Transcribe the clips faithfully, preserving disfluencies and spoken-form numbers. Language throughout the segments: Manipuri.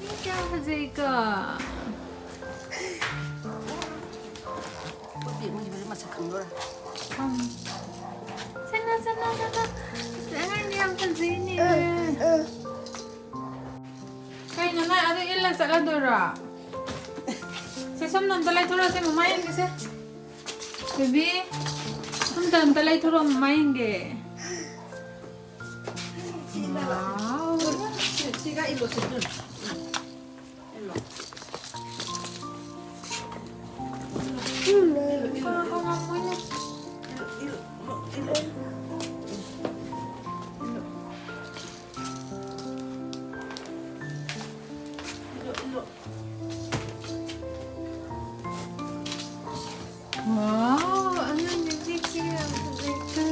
ꯃꯤ ꯀꯌꯥ ꯐꯖꯩꯀꯣ꯫ ꯑꯩꯈꯣꯏ ꯕꯦꯝꯃꯒꯤꯕꯨꯗꯤ ꯃꯁꯛ ꯈꯪꯗꯣꯔꯦ꯫ ꯁꯅꯥ, ꯁꯅꯥ, ꯁꯅꯥ꯫ ꯑꯁ, ꯑꯉꯥꯡꯗꯤ ꯌꯥꯝ ꯐꯖꯩꯅꯦ꯫ ꯀꯩꯅꯣ ꯅꯪ ꯑꯗꯨ ꯏꯜꯂ ꯆꯠꯂꯗꯣꯏꯔꯣ? ꯁꯦ, ꯁꯣꯝꯗ ꯑꯝꯇ ꯂꯩꯊꯣꯔꯛꯑꯣꯁꯦ, ꯃꯃꯥ ꯌꯦꯡꯒꯦꯁꯦ꯫ ꯕꯦꯕꯤ, ꯁꯣꯝꯗ ꯑꯝꯇ ꯂꯩꯊꯣꯔꯛꯑꯣ, ꯃꯃꯥ ꯌꯦꯡꯒꯦ꯫ ꯋꯥꯎ꯫ ꯁꯤ, ꯁꯤꯒ ꯏꯜꯂꯣ, ꯁꯤ, ꯏꯜꯂꯣ꯫ ꯏꯜꯂꯣ꯫ ꯏꯜꯂꯣ, ꯏꯜꯂꯣ, ꯏꯜꯂꯣ꯫ ꯏꯜꯂꯣ, ꯏꯜꯂꯣ, ꯏꯜꯂꯣ꯫ ꯏꯜꯂꯣ, ꯏꯜꯂꯣ꯫ ꯋꯥꯎ, ꯑꯉꯥꯡ ꯅꯨꯄꯤꯁꯦ ꯌꯥꯝ ꯐꯖꯩꯀꯣ꯫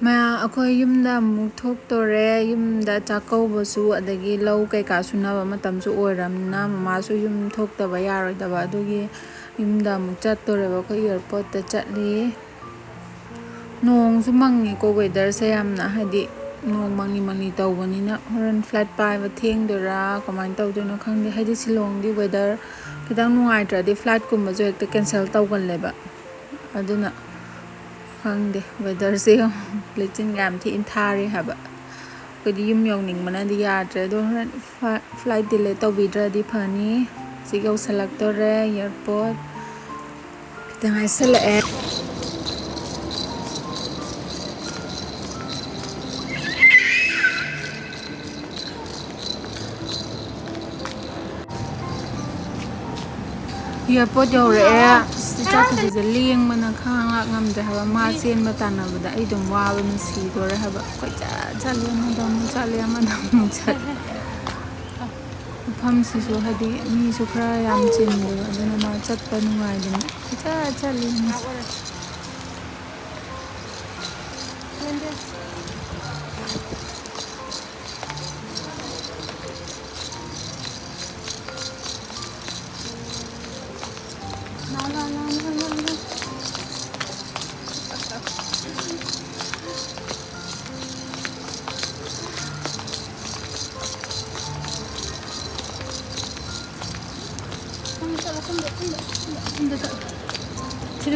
ꯃꯌꯥꯝ, ꯑꯩꯈꯣꯏ ꯌꯨꯝꯗ ꯑꯃꯨꯛ ꯊꯣꯛꯇꯣꯔꯦ꯫ ꯌꯨꯝꯗ ꯆꯥꯛꯀꯧꯕꯁꯨ ꯑꯗꯒꯤ ꯂꯧ ꯀꯩꯀꯥ ꯁꯨꯅꯕ ꯃꯇꯝꯁꯨ ꯑꯣꯏꯔꯕꯅꯤꯅ ꯃꯃꯥꯁꯨ ꯌꯨꯝ ꯊꯣꯛꯇꯕ ꯌꯥꯔꯣꯏꯗꯕ, ꯑꯗꯨꯒꯤ ꯌꯨꯝꯗ ꯑꯃꯨꯛ ꯆꯠꯇꯣꯔꯦꯕ꯫ ꯑꯩꯈꯣꯏ ꯑꯦꯌꯥꯔꯄꯣꯔꯠꯇ ꯆꯠꯂꯤ꯫ ꯅꯣꯡꯁꯨ ꯃꯪꯉꯤꯀꯣ, ꯋꯦꯗꯔꯁꯦ ꯌꯥꯝꯅ, ꯍꯥꯏꯗꯤ ꯅꯣꯡ ꯃꯪꯂꯤ ꯃꯪꯂꯤ ꯇꯧꯕꯅꯤꯅ ꯍꯣꯔꯦꯟ ꯐ꯭ꯂꯥꯏꯠ ꯄꯥꯏꯕ ꯊꯦꯡꯗꯣꯏꯔꯥ ꯀꯃꯥꯏꯅ ꯇꯧꯗꯣꯏꯅꯣ ꯈꯪꯗꯦ꯫ ꯍꯥꯏꯗꯤ ꯁꯤꯂꯣꯡꯗꯤ ꯋꯦꯗꯔ ꯈꯤꯇꯪ ꯅꯨꯡꯉꯥꯏꯇ꯭ꯔꯗꯤ ꯐ꯭ꯂꯥꯏꯠꯀꯨꯝꯕꯁꯨ ꯍꯦꯛꯇ ꯀꯦꯟꯁꯦꯜ ꯇꯧꯒꯜꯂꯦꯕ꯫ ꯑꯗꯨꯅ ꯈꯪꯗꯦ, ꯋꯦꯗꯔꯁꯦ ꯌꯦꯡꯉꯣ, ꯂꯩꯆꯤꯟꯒ ꯌꯥꯝ ꯊꯤꯅ ꯊꯥꯔꯤ ꯍꯥꯏꯕ꯫ ꯑꯩꯈꯣꯏꯗꯤ ꯌꯨꯝ ꯌꯧꯅꯤꯡꯕꯅꯗꯤ ꯌꯥꯗ꯭ꯔꯦ꯫ ꯑꯗꯣ ꯍꯣꯔꯦꯟ ꯐ꯭ꯂꯥꯏꯠ ꯗꯤꯂꯦ ꯇꯧꯕꯤꯗ꯭ꯔꯗꯤ ꯐꯅꯤ꯫ ꯍꯧꯖꯤꯛ ꯌꯧꯁꯜꯂꯛꯇꯣꯔꯦ ꯑꯦꯌꯥꯔꯄꯣꯔꯠ꯫ ꯈꯤꯇꯪ ꯉꯥꯏꯁꯜꯂꯛꯑꯦ꯫ ꯑꯦꯌꯥꯔꯄꯣꯔꯠ ꯌꯧꯔꯛꯑꯦ꯫ ꯑꯁ, ꯏꯆꯥ ꯊꯣꯏꯕꯤꯁꯦ ꯂꯦꯡꯕꯅ ꯈꯥꯡ ꯂꯥꯛ ꯉꯝꯗ꯭ꯔꯦ ꯍꯥꯏꯕ꯫ ꯃꯥ ꯆꯦꯟꯕ ꯇꯥꯟꯅꯕꯗ ꯑꯩ ꯑꯗꯨꯝ ꯋꯥꯕꯅ ꯁꯤꯗꯣꯔꯦ ꯍꯥꯏꯕ꯫ ꯀꯣꯏꯆꯠ ꯆꯠꯂꯦ, ꯑꯃꯗ ꯑꯃꯨꯛ ꯆꯠꯂꯦ, ꯑꯃꯗ ꯑꯃꯨꯛ ꯆꯠꯂꯦ꯫ ꯃꯐꯝꯁꯤꯁꯨ ꯍꯥꯏꯗꯤ ꯃꯤꯁꯨ ꯈꯔ ꯌꯥꯝ ꯆꯤꯟꯕꯗꯣ, ꯑꯗꯨꯅ ꯃꯥ ꯆꯠꯄ ꯅꯨꯡꯉꯥꯏꯗꯅ ꯀꯣꯏꯆꯠ ꯆꯠꯂꯤ꯫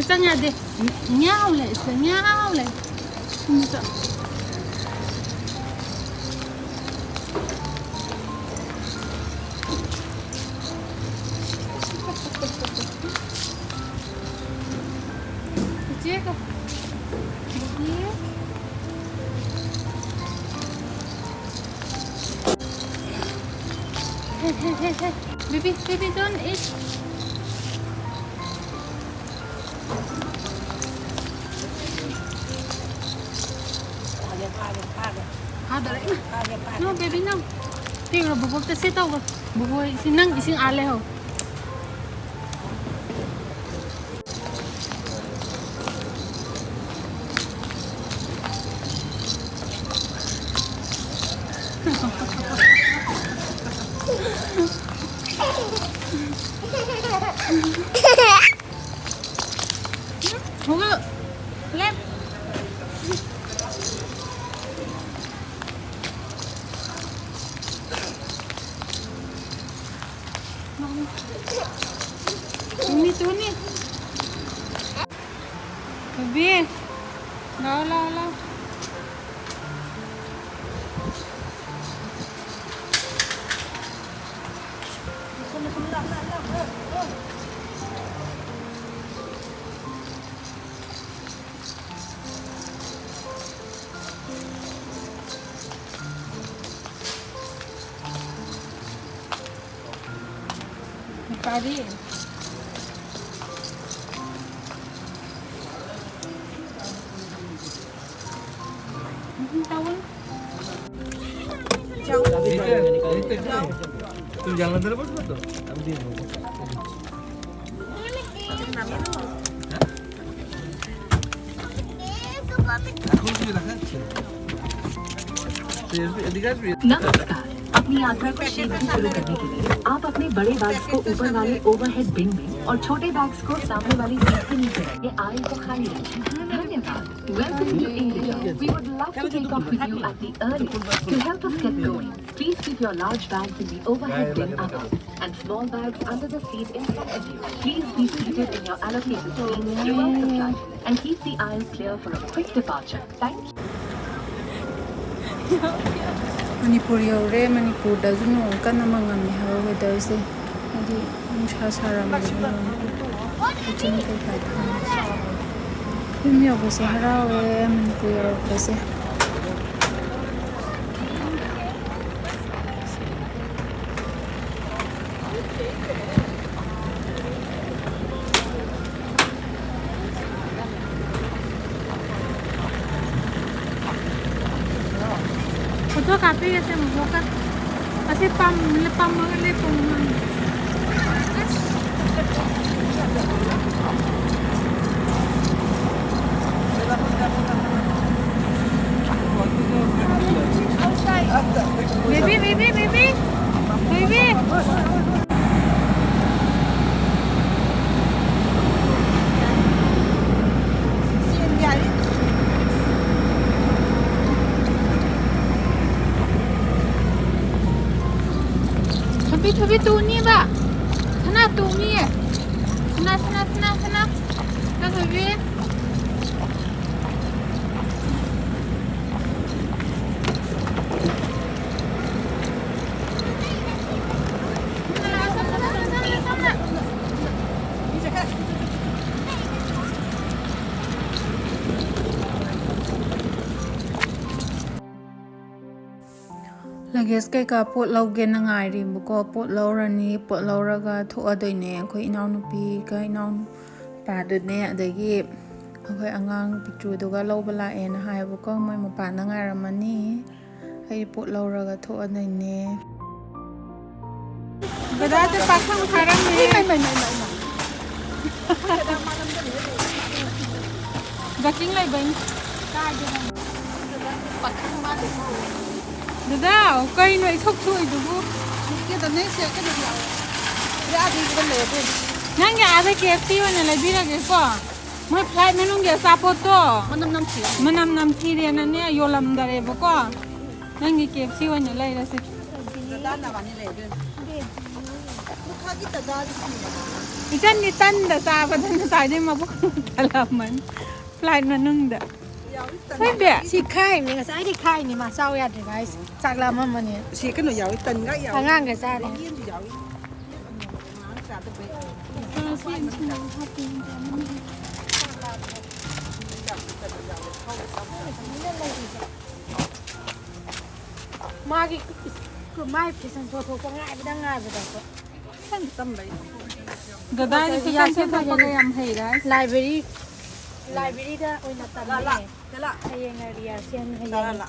ꯆꯪ ꯌꯥꯗꯦ꯫ ꯉꯥꯎ ꯂꯩ, ꯁꯤꯗ ꯉꯥꯎ ꯂꯩ꯫ ꯁꯤꯗ꯫ ꯏꯆꯦ ꯀꯧ꯫ Baby. Hey, hey, hey, hey. Baby, baby, don't eat. ꯐꯥꯗꯔꯦ, ꯏꯃꯥ꯫ No, baby, no. ꯄꯤꯈ꯭ꯔꯣ, ꯕꯣꯕꯣꯛꯇ ꯁꯤ ꯇꯧꯈ꯭ꯔꯣ꯫ ꯕꯣꯕꯣ, ꯁꯤ ꯅꯪ ꯏꯁꯤꯡ ꯑꯥ ꯂꯩꯍꯧ꯫ ꯍꯧꯒꯠꯂꯣ꯫ ꯂꯦꯞ꯫ ꯇꯨꯅꯤ, ꯇꯨꯅꯤ꯫ ꯕꯦꯕꯤ, ꯂꯥꯎ, ꯂꯥꯎ, ꯂꯥꯎ꯫ ꯅꯨꯄꯥꯗꯤ꯫ ꯎꯝ, ꯇꯧꯒꯅꯨ꯫ तुम जालंधर बस मत दो। हम दे दो। এখন কি দেখা যাচ্ছে? তো এসবি, এদিকে আসবি। नमस्कार। अपनी यात्रा को शीघ्र शुरू करने के लिए आप अपने बड़े बैग्स को ऊपर वाले ओवरहेड बिन में और छोटे बैग्स को सामने वाली सीट के नीचे रखें। ये आइल को खाली रखें। धन्यवाद। Welcome to India. We would love to take off with you at the earliest. To help us get going, please keep your large bags in the overhead bin above and small bags under the seat in front of you. Please be seated in your allocated seats throughout the flight and keep the aisle clear for a quick departure. Thank you. Manipur ꯌꯧꯔꯦ꯫ ꯃꯅꯤꯄꯨꯔꯗꯁꯨ ꯅꯣꯡ ꯀꯟꯅ ꯃꯪꯉꯝꯃꯦ ꯍꯥꯏꯕ ꯋꯦꯗꯔꯁꯦ꯫ ꯍꯥꯏꯗꯤ ꯅꯨꯡꯁꯥ ꯁꯥꯔꯝꯕꯗꯒꯤ ꯃꯪꯉꯦ꯫ ꯂꯩꯆꯤꯟ ꯀꯩꯀꯥ ꯊꯥꯔꯝꯃꯦ꯫ ꯌꯨꯝ ꯌꯧꯕꯁꯦ ꯍꯔꯥꯎꯋꯦ, ꯃꯅꯤꯄꯨꯔ ꯌꯧꯔꯛꯄꯁꯦ꯫ ꯐꯣꯇꯣ ꯀꯥꯞꯄꯤꯒꯁꯦ ꯑꯃꯨꯛ ꯀ-, ꯑꯁꯤ ꯄꯝ-, ꯄꯝꯃꯒ ꯂꯦꯞꯄꯣ ꯃꯃꯥꯡꯗ꯫ Baby, baby, baby. Baby. ꯊꯣꯏꯕꯤ, ꯊꯣꯏꯕꯤ ꯇꯨꯅꯤꯕ꯫ ꯁꯅꯥ ꯇꯨꯅꯤꯌꯦ꯫ ꯁꯅꯥ, ꯁꯅꯥ, ꯁꯅꯥ, ꯁꯅꯥ꯫ ꯁꯅꯥ ꯊꯣꯏꯕꯤ꯫ ꯂꯒꯦꯖ ꯀꯩꯀꯥ ꯄꯣꯠ ꯂꯧꯒꯦꯅ ꯉꯥꯏꯔꯤꯕꯀꯣ꯫ ꯄꯣꯠ ꯂꯧꯔꯅꯤ, ꯄꯣꯠ ꯂꯧꯔꯒ ꯊꯣꯛꯑꯗꯣꯏꯅꯦ꯫ ꯑꯩꯈꯣꯏ ꯏꯅꯥꯎꯅꯨꯄꯤꯒ ꯏꯅꯥꯎꯅꯨꯄꯥꯗꯨꯅꯦ, ꯑꯗꯒꯤ ꯑꯩꯈꯣꯏ ꯑꯉꯥꯡ ꯄꯤꯛꯇ꯭ꯔꯨꯗꯨꯒ ꯂꯧꯕ ꯂꯥꯛꯑꯦꯅ ꯍꯥꯏꯌꯦꯕꯀꯣ꯫ ꯃꯣꯏ ꯃꯄꯥꯟꯗ ꯉꯥꯏꯔꯝꯃꯅꯤ꯫ ꯑꯩ ꯄꯣꯠ ꯂꯧꯔꯒ ꯊꯣꯛꯑꯗꯣꯏꯅꯦ꯫ ꯗꯗꯥꯁꯦ ꯄꯥꯈꯪ ꯐꯥꯔꯝꯃꯦ꯫ ꯏꯃꯥꯏ, ꯏꯃꯥꯏ, ꯏꯃꯥꯏ, ꯏꯃꯥꯏ, ꯏꯃꯥꯏ꯫ ꯖꯥꯀꯤꯡ ꯂꯩꯕꯩꯅꯤ꯫ ꯄꯥꯈꯪ ꯃꯥꯜꯂꯦꯀꯣ꯫ ꯗꯗꯥ, ꯀꯩꯅꯣ ꯏꯁꯣꯛ ꯁꯣꯛꯏꯗꯨꯕꯨ? ꯀꯩꯅꯣ ꯅꯦꯛꯁ ꯀꯩꯅꯣ ꯌꯥꯎꯋꯦ꯫ ꯌꯥꯗꯦ, ꯁꯤꯗ ꯂꯩ ꯑꯗꯨ꯫ ꯅꯪꯒꯤ ꯑꯥꯗ ꯀꯦ ꯑꯦꯐ ꯁꯤ ꯑꯣꯏꯅ ꯂꯩꯕꯤꯔꯒꯦꯀꯣ꯫ ꯃꯣꯏ ꯐ꯭ꯂꯥꯏꯠ ꯃꯅꯨꯡꯒꯤ ꯑꯆꯥꯄꯣꯠꯇꯣ ꯃꯅꯝ ꯅꯝꯊꯤ꯫ ꯃꯅꯝ ꯅꯝꯊꯤꯔꯦꯅꯅꯦ ꯌꯣꯜꯂꯝꯗꯔꯦꯕꯀꯣ꯫ ꯅꯪꯒꯤ ꯀꯦ ꯑꯦꯐ ꯁꯤ ꯑꯣꯏꯅ ꯂꯩꯔꯁꯦ꯫ ꯗꯗꯥ ꯅꯕꯥꯅꯤ ꯂꯩꯗꯣꯏꯅꯦ꯫ ꯃꯈꯥꯒꯤ ꯗꯗꯥꯗꯤ ꯐꯪꯕ꯫ ꯏꯆꯟꯗꯤ ꯇꯟꯗ ꯆꯥꯕꯗ ꯉꯁꯥꯏꯗꯩ ꯃꯕꯨꯛ ꯊꯜꯂꯝꯃꯅꯤ ꯐ꯭ꯂꯥꯏꯠ ꯃꯅꯨꯡꯗ꯫ ꯌꯥꯎꯏ ꯇꯟ꯫ ꯍꯣꯏ ꯕꯦ꯫ ꯁꯤ ꯈꯥꯏꯅꯤ, ꯉꯁꯥꯏꯗꯩ ꯈꯥꯏꯅꯤ ꯃꯥ ꯆꯥꯎ ꯌꯥꯗ꯭ꯔꯤꯕ ꯍꯥꯏꯁꯦ꯫ ꯆꯥꯛ ꯂꯥꯝꯃꯝꯃꯅꯤ꯫ ꯁꯤ ꯀꯩꯅꯣ ꯌꯥꯎꯏ ꯇꯟꯒ ꯌꯥꯎꯏ꯫ ꯑꯉꯥꯡꯒ ꯆꯥꯔꯦ꯫ ꯌꯦꯟꯁꯨ ꯌꯥꯎꯏ꯫ ꯃꯥꯒꯤ ꯃꯥꯏ ꯐꯦꯁꯟ ꯁꯣ ꯊꯣꯛꯄ ꯉꯥꯏꯕꯗ ꯉꯥꯏꯕꯗ ꯑꯩꯈꯣꯏ꯫ ꯗꯗꯥꯗꯤ ꯐꯦꯁꯟ ꯁꯣ ꯊꯣꯛꯄꯒ ꯌꯥꯝ ꯍꯩꯔꯦ ꯍꯥꯏꯁꯦ꯫ ꯂꯥꯏꯕ꯭ꯔꯦꯔꯤ, ꯂꯥꯏꯕ꯭ꯔꯦꯔꯤꯗ ꯑꯣꯏꯅ ꯇꯝꯃꯦ꯫ ꯍꯌꯦꯡꯅ ꯔꯤꯍꯔꯁꯦꯜ ꯍꯌꯦꯡ꯫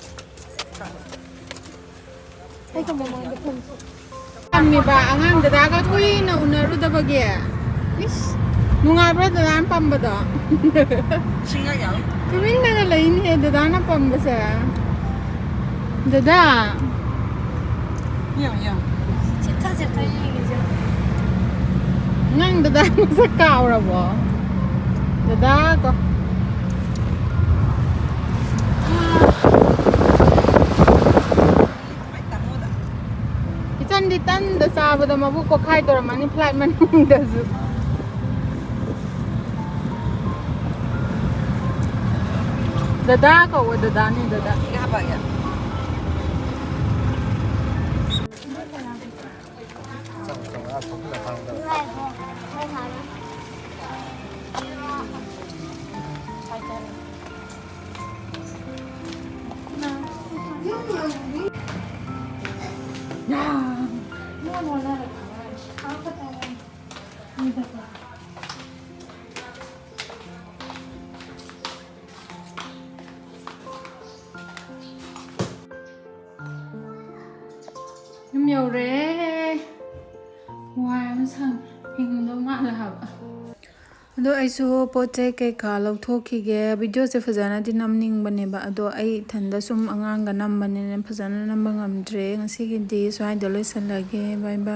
ꯑꯩꯒ ꯃꯃꯥꯡꯗ ꯐꯝꯁꯤ꯫ ꯇꯝꯃꯤꯕ ꯑꯉꯥꯡ ꯗꯗꯥꯒ ꯀꯨꯏꯅ ꯎꯅꯔꯨꯗꯕꯒꯤ꯫ ꯏꯁ, ꯅꯨꯡꯉꯥꯏꯕ꯭ꯔꯥ ꯗꯗꯥꯅ ꯄꯝꯕꯗꯣ? ꯏꯁꯤꯡꯒ ꯌꯥꯎꯏ꯫ ꯇꯨꯃꯤꯟꯅꯒ ꯂꯩꯅꯤꯍꯦ ꯗꯗꯥꯅ ꯄꯝꯕꯁꯦ꯫ ꯗꯗꯥ꯫ ꯌꯦꯡꯉꯣ, ꯌꯦꯡꯉꯣ꯫ ꯆꯤꯠꯊ ꯆꯤꯠꯊ ꯌꯦꯡꯉꯤꯁꯦ꯫ ꯅꯪ ꯗꯗꯥ ꯃꯁꯛ ꯀꯥꯎꯔꯕꯣ? ꯗꯗꯥ ꯀꯣ꯫ ꯏꯆꯟꯗꯤ ꯇꯟꯗ ꯆꯥꯕꯗ ꯃꯕꯨꯛ ꯄꯣꯛꯈꯥꯏ ꯇꯧꯔꯝꯃꯅꯤ ꯐ꯭ꯂꯥꯏꯠ ꯃꯅꯨꯡꯗꯁꯨ꯫ ꯗꯗꯥ ꯀꯧꯋꯣ, ꯗꯗꯥꯅꯦ, ꯗꯗꯥ꯫ ꯁꯤꯒ ꯍꯥꯞꯄꯛꯑꯒꯦ꯫ ꯌꯨꯝ ꯌꯧꯔꯦ꯫ ꯋꯥꯏ ꯑꯃ ꯁꯪꯉꯦ꯫ ꯍꯤꯡꯗꯧ ꯃꯥꯜꯂꯦ ꯍꯥꯏꯕ꯫ ꯑꯗꯣ ꯑꯩꯁꯨ ꯄꯣꯠ ꯆꯩ ꯀꯩꯀꯥ ꯂꯧꯊꯣꯛꯈꯤꯒꯦ꯫ ꯚꯤꯗꯤꯑꯣꯁꯦ ꯐꯖꯅꯗꯤ ꯅꯝꯅꯤꯡꯕꯅꯦꯕ, ꯑꯗꯣ ꯑꯩ ꯏꯊꯟꯗ ꯁꯨꯝ ꯑꯉꯥꯡꯒ ꯅꯝꯕꯅꯤꯅ ꯐꯖꯅ ꯅꯝꯕ ꯉꯝꯗ꯭ꯔꯦ꯫ ꯉꯁꯤꯒꯤꯗꯤ ꯁ꯭ꯋꯥꯏꯗ ꯂꯣꯏꯁꯤꯜꯂꯒꯦ꯫ ꯕꯥꯏ ꯕꯥꯏ꯫